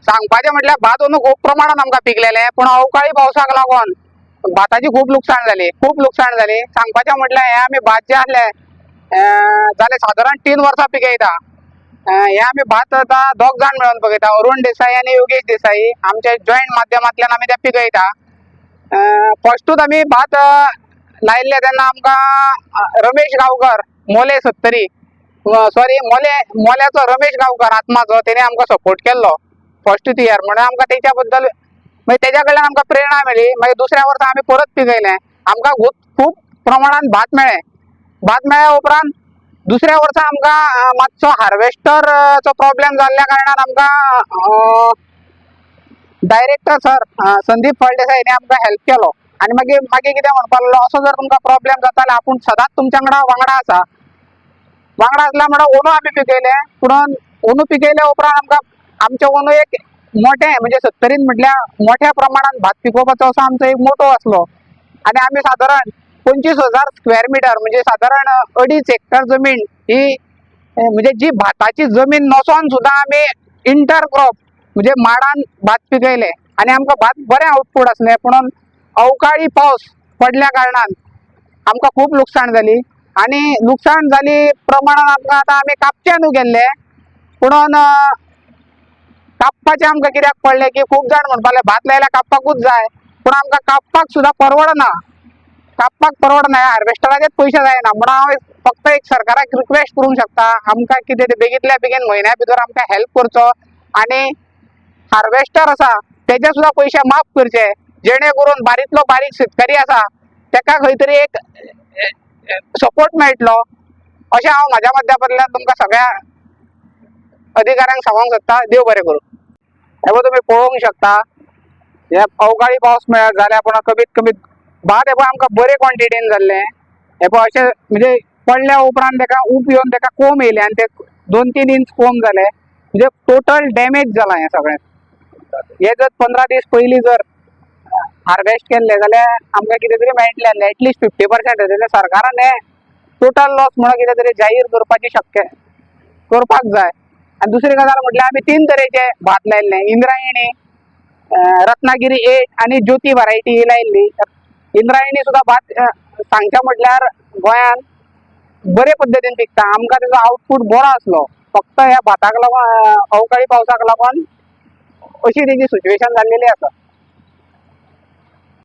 सांगपाचें म्हटल्यार भात अंदू खूब प्रमाणान आमकां पिकलेलें, पूण अवकाळी पावसाक लागून भाताची खूब लुकसाण जाली, खूब लुकसाण जाली. सांगपाचें म्हटल्यार हें आमी भात जें आसलें जालें सादारण 3 वर्सां पिकयता. हें आमी भात आतां दोग जाण मेळोन पिकयता, अरुण देसाई आनी योगेश देसाई. आमच्या जॉयंट माध्यमांतल्यान आमी तें पिकयता. फस्टूच आमी भात लायिल्लें तेन्ना आमकां रमेश गांवकर, मोले सत्तरी, सॉरी, मोले, मोल्याचो रमेश गांवकर आत्माचो, तेणे आमकां सपोर्ट केल्लो फर्स्ट इयर. म्हणून आमकां तेच्या बद्दल, मागीर तेच्या कडल्यान आमकां प्रेरणा मेळ्ळी. मागीर दुसऱ्या वर्सा आमी परत पिकयलें, आमकां खूब खूब प्रमाणान भात मेळ्ळें. भात मेळ्ळ्या उपरांत दुसऱ्या वर्सा आमकां मातसो हार्वेस्टरचो प्रॉब्लेम जाल्ल्या कारणान आमकां डायरेक्टर सर संदीप फळदेसाय हिणे आमकां हेल्प केलो आनी मागीर मागीर कितें म्हणपाक लागलो, असो जर तुमकां प्रॉब्लेम जाता जाल्यार आपूण सदांच तुमच्या वांगडा वांगडा आसा. वांगडा आसल्या म्हणल्यार अंदू आमी पिकयलें, पुणून अंदू पिकयल्या उपरांत आमकां आमचें अंदू एक मोठें, म्हणजे सत्तरीन म्हटल्यार मोठ्या प्रमाणान भात पिकोवपाचो असो आमचो एक मोटो आसलो आनी आमी सादारण 25,000 स्क्वेअर मिटर, म्हणजे सादारण 2.5 हेक्टर जमीन ही म्हणजे जी भाताची जमीन नसोन सुद्दां आमी इंटर क्रॉप म्हणजे माडान भात पिकयले आनी आमकां भात बरें आउटपूट आसलें. पुणून अवकाळी पावस पडल्या कारणान आमकां खूब लुकसाण जाली आनी लुकसाण जाली प्रमाणान आमकां आतां आमी कापचें न्हू गेल्ले, पुणून कापपाचें आमकां कित्याक पडलें की खूब जाण म्हणपाक लागले, भात लायल्यार कापपाकूच जाय. पूण आमकां कापपाक सुद्दां परवडना, कापपाक परवडना, हार्वेस्टराचेच पयशे जायना. म्हणून हांव फक्त एक सरकाराक रिक्वेस्ट करूंक शकता, आमकां कितें तें बेगींतल्या बेगीन म्हयन्या भितर आमकां हेल्प करचो आनी हार्वेस्टर आसा तेजे सुद्दां पयशे माफ करचे, जेणे करून बारीकलो बारीक शेतकरी आसा तेका खंय तरी एक सपोर्ट मेळटलो, अशें हांव म्हाज्या माध्यमांतल्यान तुमकां सगळ्या अधिकाऱ्यांक सांगूंक सोदता. देव बरें करूं. हे पळय, तुमी पळोवंक शकता, हे अवकाळी पावस मेळत जाल्यार पूण कमीत कमीत भात हे पळय आमकां बरे क्वॉन्टिटीन जाल्लें. हे पळय, अशें म्हणजे पडल्या उपरांत तेका उप येवन तेका कोंब येयले आनी ते 2-3 इंच कोंब जाले, म्हणजे टोटल डॅमेज जाला हें सगळें. हे जर 15 दीस पयलीं जर हार्वेस्ट केल्ले जाल्यार आमकां कितें तरी मेळटलें आसलें, एटलिस्ट 50%. जाल्यार सरकारान हें टोटल लॉस म्हणून कितें तरी जाहीर करपाची शक्य करपाक जाय. आनी दुसरी गजाल म्हटल्यार आमी तीन तरेचे भात लायल्ले, इंद्रायणी, रत्नागिरी 8 आनी ज्योती व्हरायटी ही लायल्ली. इंद्रायणी सुद्दां भात सांगचें म्हटल्यार गोंयान बरे पद्दतीन पिकता. आमकां तेजो आउटपूट बरो आसलो. फक्त ह्या भाताक लागून, अवकाळी पावसाक लागून अशी तेजी सिच्युएशन जाल्लेली आसा.